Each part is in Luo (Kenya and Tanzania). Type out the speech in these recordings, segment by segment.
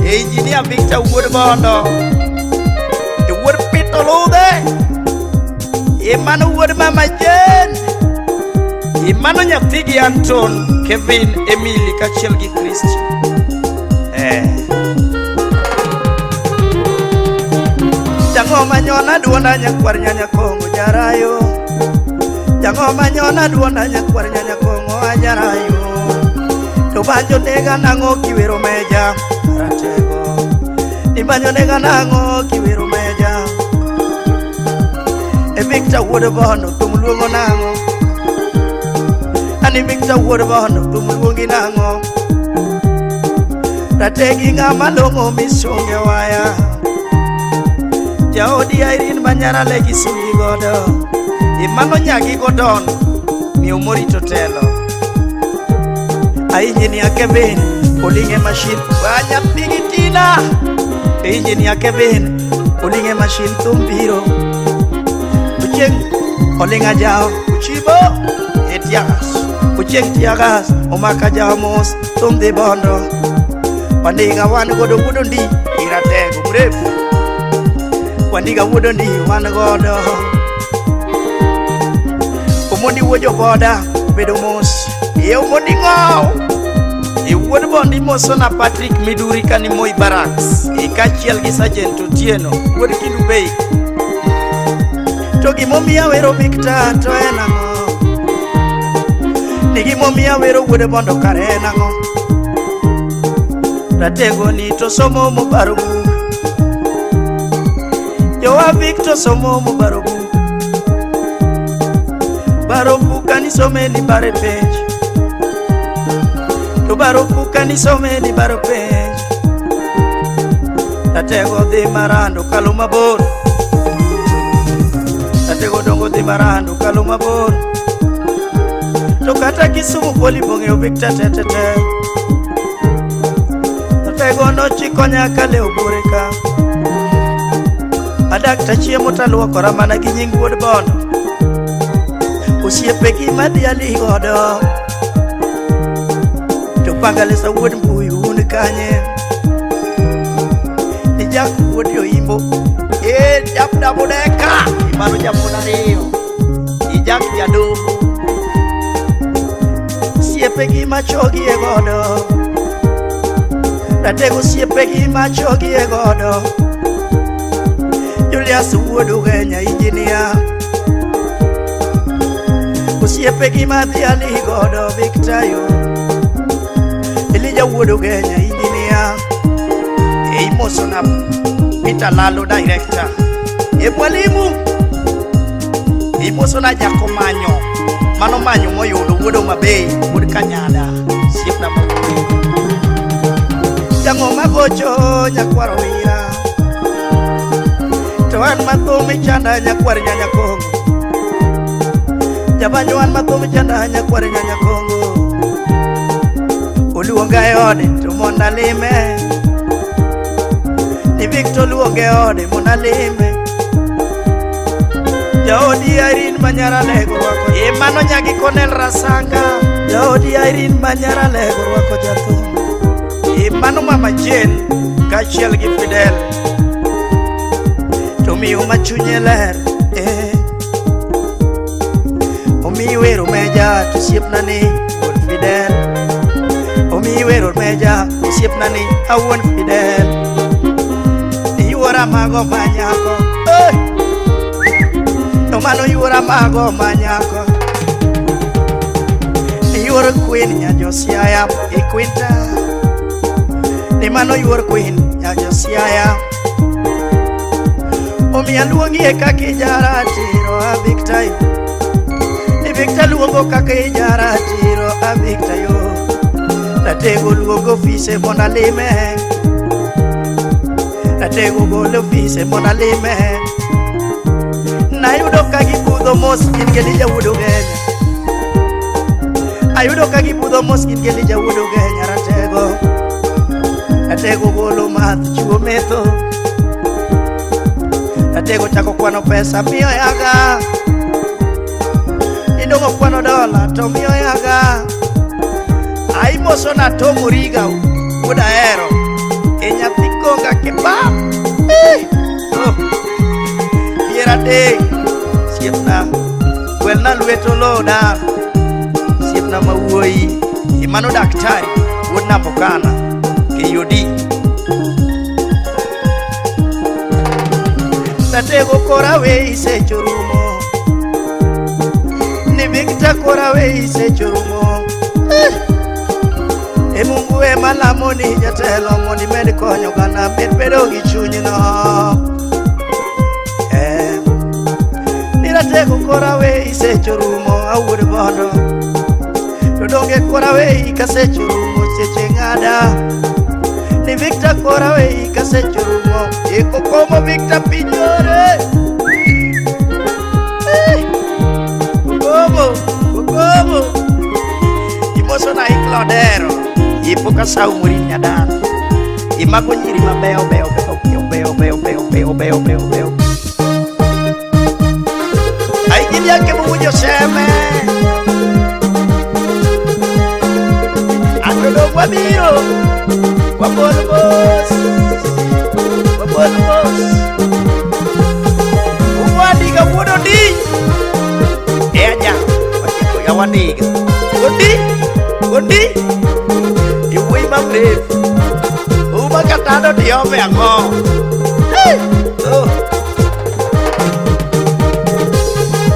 Engineer Victor wuod Bondo. E wuod Pito Ludhe. E mano wuod Mama Jane. E mano nyathigi Anton, Kevin, Emily kaachiel gi Christian. Eh. Jang'oma nyona duonda nyakwar nyanya Kongo jarayo. Jang'oma nyona duonda nyakwar nyanya Kongo ajarayo. To banjo nega nang'o kiwero meja ratego. Ni banjo nega nang'o kiwero meja. E Victor wuod Bondo thum luongo nang'o? Ani Victor wuod Bondo thum luongi nang'o? Rategi ng'ama long'o misunge waya. Jaodi Irene Manyara gi sungi godo. Imano nyagi godon miyo morito telo. Engineer Kevin olinge machine wanyathigi Tina. Engineer Kevin olinge machine thum biro. Ochieng olinga jao uchibo e tiagas. Ochieng tiagas omaka jao mos thum dhi bondo. Wandiga wan godo wuodo ndi iratego mrefu. Wandiga wuodo ndi wan godo. Omondi wuojo boda bedo mos. E Omondi ng'ow. E wuod Bondi mosona Patrick Miduri kani Moi Barracks. E kaachiel gi Sergeant Otieno wuod Kindu Bay. To gimomiyo awero Victor to en ang'o? Ni gimomiyo awero wuod Bondo kare en ang'o? Ratego ni to somo mobaro buk. Jowa Victor somo mobaro buk. Baro buk kanisome ni bare penj. To baro buk kanisome ni baro penj. Ratego dhi marando kalo mabor. Ratego dongo dhi marando kalo mabor. To kata Kisumu poli bong'eyo Victor tetete. Ratego nochiko nyaka le obure ka. Adak tachiemo taluokora mana gi nying wuod Bondo. Osiepegi madhi ali godo. To Pangalesa wuod Mbuyu un kanye? Ijak wuod Yoimbo. Eh, jap dabodeka. Imano japon ariyo. Ijak jadoho. Osiepegi machogie godo. Ratego osiepegi machogie godo. Julius wuod Ugenya engineer. Osiepegi madhi ali godo Victor yo. Elija wuod Ugenya engineer. E imosona Peter Lalo director. E mwalimu. Imosona Jakomanyo. Mano manyo moyudo wuod Homa Bay, wuod Kanyada. Osiepna mawuoyi. Jang'oma gocho nyakwar Owira. To an mathum ichanda nyakwar nyanya Kongo. Jabanjo an mathum ichanda nyakwar nyanya Kongo. Oluonga e ode to mondo alime. Ni Victor luonge e ode mondo alime. Jaodi Irene Manyara lego rwako. E mano nyagi Cornel Rasanga. Jaodi Irene Manyara lego rwako jathum. E mano Mama Jane kaachiel gi Fidel. To miyo ma chunye ler. Eh. Omiyi wero meja to osiepna ni wuon Fidel. Omiyi wero meja osiepna ni awuon Fidel. Yuora mago manyako. Hey! To mano yuora mago manyako. Yuor Queen nya Josiaya e Quinta. Ni mano yuor Queen nya Josiaya. Omiya luongi e kaka ijara tiro a Victor yo. Ni Victor luongo kaka ijara tiro a Victor yo. Ratego luongo ofise mondo alime. Ratego golo ofise mondo alime. Nayudo ka gibudho mos gin gi Elija wuod Ugenya. Ayudo ka gibudho mos gin gi Elija wuod Ugenya ratego. Ratego golo math chiwo metho. Ratego chako kwano pesa miyo yaga. Idongo kwano dola to miyo yaga. Aimoso na Tom Origa. wuod Ahero. E nyathi konga kibam. Oh. Piero adek. Osiepna. Gwelna lweto loda. Osiepna ma wuoyi. Imano daktari. Wuod Nambokana. KOD. Tatego kora we isechorumo. Ni Victor kora we isechorumo. Eh. E Mungu ema lamo ni jatelo mondo imed konyo oganda med bedo gi chunyno. Eh. Ni ratego kora we isechorumo awuod bondo. To donge kora we kasechorumo seche ng'ada. Ni Victor kora we kasechorumo. Eko komo Victor pinyore. Eh. Komo, komo. Imoso na iklodero. Ipo ka sau morin nyadan. Imako nyiri mabeyo beyo beyo beyo beyo beyo beyo beyo beyo beyo. Ai gini yake mujo seme. Atodo wabiro. Wabol bos. Wabol bos. Uwadiga wuodo di. Eja. Wachiko ya wadiga. Odi. Odi. Iwuoyi mamrefu. Uma katado tiome ang'o? Hey! Oh.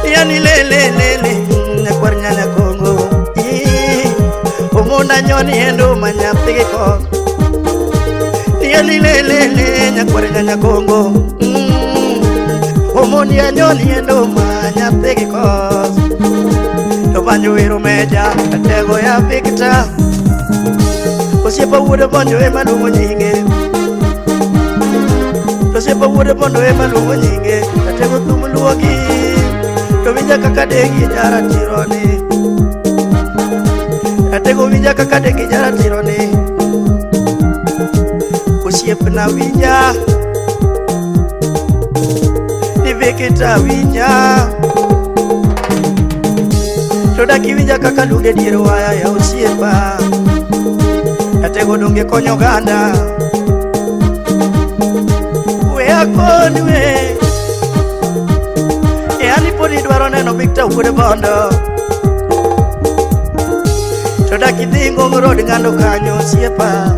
Yani le le le le nyakwar nyanya Kongo. Ii, Omona nyoni endo manyathi gi kok. Yani le le le nyakwar nyanya Kongo. Omoni anyoni endo manyathi gi kok. To banjo wero meja atego ya Victor. Osiepa wuod bonjo ema luongo nyinge. Osiepa wuod bondo ema luongo nyinge. Atego thum luogi. To winja kaka degi jaratiro ni. Atego winja kaka degi jaratiro ni. Osiepna winja. Ni Victor winja. To dak iwinja kaka luonge dier waya ya osiepa. Atego donge konyo oganda. We akoni we. E ani pod idwaro neno Victor wuod Bondo. To dak idhi Ngong Road ng'ando kanyo osiepa.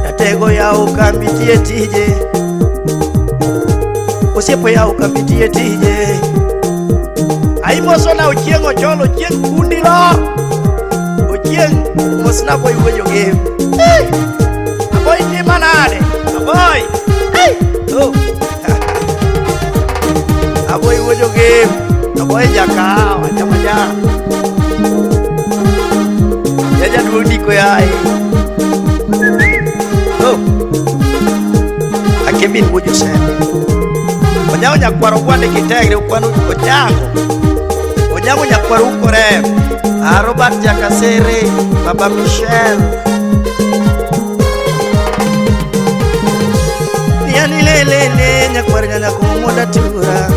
Atego yawo kambi tiye tije. Osiepa yawo kambi tiye tije. Aimoso na Ochieng' Ocholo, Ochieng' kundi lo. Ochieng' mosna boy wuoyo game. Hey! Aboy tima nade? Aboy. Hey! Oh. Aboy wuoyo game. Aboy jakawa chamaja. Jajaduong' ndiko yaye. Oh. Akevin wuoyo seme. Onyango nyakwaro gwande kitegre ukwano Onyango. Onyango nyakwaro ukorem. Robert Jakasere, Baba Michel. Yani lele le nyakwar nyanya ko munda tura.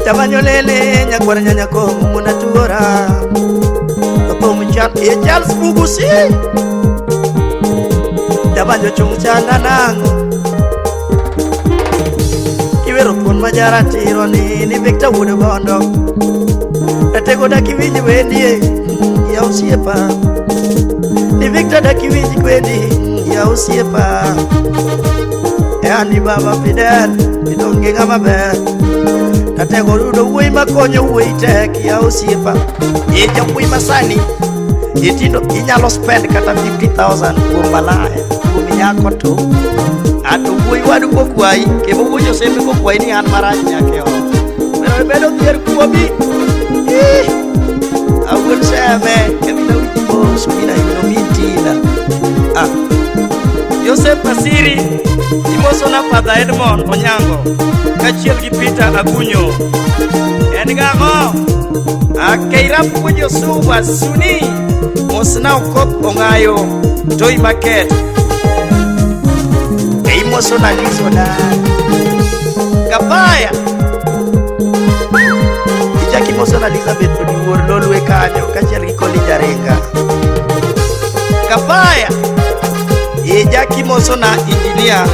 Tabanyo lele nyakwar nyanya ko munda tura. Topo mchan e Charles Bugusi. Tabanyo chung chanda nango. Kiwero thuon majaratiro ni Victor wuod Bondo. Atego dak iwinj wendie ya osiepa. Ni Victor dak iwinj kwendi ya osiepa. Yani baba Fidel idong' gi ng'ama ber. Atego yudo wuoyi makonyo wuoyi tek ya osiepa. E jawuoyi masani itindo inyalo spend kata 50,000 kuom malaya kuom nyako to. Ato wuoyi wadu kokwayi kendo wuoyi osembe kokwayi ni an marach nyaka e ot. Pero bedo dhier kuomi. Awuon seme kendo winji mos mina yudo mitina. Ah. Joseph Asiri imoso na Father Edmond Onyango kaachiel gi Peter Agunyo. En gang'o? Akeira puonjo suba suni mosna Okoth Ong'ayo Toi Market. E imoso na Lizo da. Kapaya. Ichaki imoso na Elizabeth Odiwuor Lolwe kanyo kaachiel gi Colin Jarenga. Kapaya. Ichaki mosona Engineer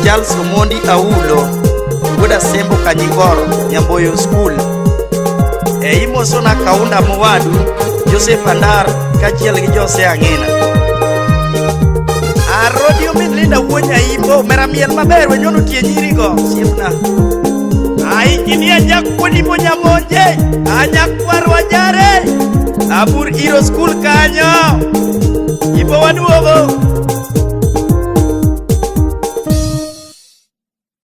Charles Omondi Aulo, wuod Asembo Kanyingoro, Nyamboyo School. Imosona Kaunda Mowadu, Joseph Andar kaachiel gi Jose Ang'ina. Arodi omin Linda wuo Nyaimbo, mera miel maber wenyono tie nyirigo, osiepna. A Engineer Jack Wuodimbo Nyamonje, a nyakwar Wajare, Abur Iro School kanyo. Ibo waduogo.